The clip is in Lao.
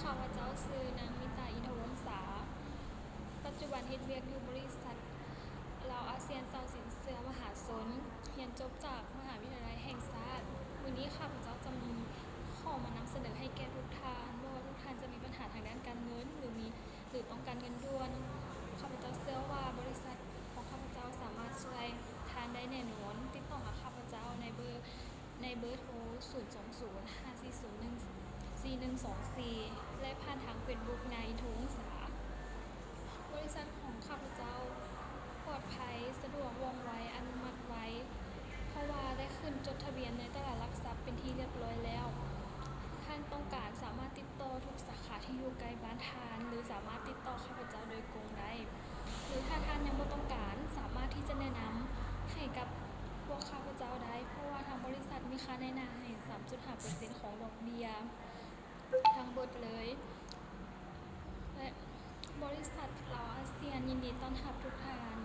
ຂ້າພະເຈົ້າຊື່ນາງ ມິຕາ ອິນທະວົງສາ, ປັດຈຸບັນເຮັດວຽກຢູ່ບໍລິສັດລາວອາຊຽນເຊົາສິນເຊື່ອມະຫາຊົນ, ຮຽນຈົບຈາກມະຫາວິທະຍາໄລແຫ່ງຊາດ. ມື້ນີ້ຂ້າພະເຈົ້າຈະມີຂໍ້ມານຳສະເໜີໃຫ້ແກ່ທຸກທ່ານ, ບໍ່ວ່າທຸກທ່ານຈະມີບັນຫາທາງດ້ານການເງິນ ຫຼື ມີ ຫຼື ຕ້ອງການເງິນດ່ວນ, ຂ້າພະເຈົ້າເຊື່ອວ່າບໍລິສັດຂອງຂ້າພະເຈົ້າສາມາດຊ່ວຍທ່ານໄດ້ແນ່ນອນ. ຕິດຕໍ່ຫາຂ້າພະເຈົ້າໃນເບີ ໃນເບີໂທ ສູນສອງສູນ ຫ້າສີ່ສູນໜຶ່ງ ສີ່ໜຶ່ງສອງສີ່ ແລະ ຜ່ານທາງເຟສບຸກ ນາງ ອິນທະວົງສາ. ບໍລິສັດຂອງຂ້າພະເຈົ້າປອດໄພ, ສະດວກ, ວ່ອງໄວ, ອະນຸມັດໄວ, ເພາະວ່າໄດ້ຂຶ້ນຈົດທະບຽນໃນຕະຫຼາດຫຼັກຊັບເປັນທີ່ຮຽບຮ້ອຍແລ້ວ. ທ່ານຕ້ອງການສາມາດຕິດຕໍ່ທຸກສາຂາທີ່ຢູ່ໃກ້ບ້ານທ່ານ ຫຼື ສາມາດຕິດຕໍ່ຂ້າພະເຈົ້າໂດຍກົງໄດ້. ຫຼື ຖ້າທ່ານຍັງບໍ່ຕ້ອງການ, ສາມາດທີ່ຈະແນະນຳໃຫ້ກັບພວກຂ້າພະເຈົ້າໄດ້, ເພາະວ່າທາງບໍລິສັດມີຄ່ານາຍໜ້າໃຫ້ສາມຈຸດຫ້າເປີເຊັນຂອງດອກເບ້ຍທັງເບິດເລີຍ. ແລະ ບໍລິສັດລາວອາຊຽນຍິນດີຕ້ອນຮັບທຸກທ່ານ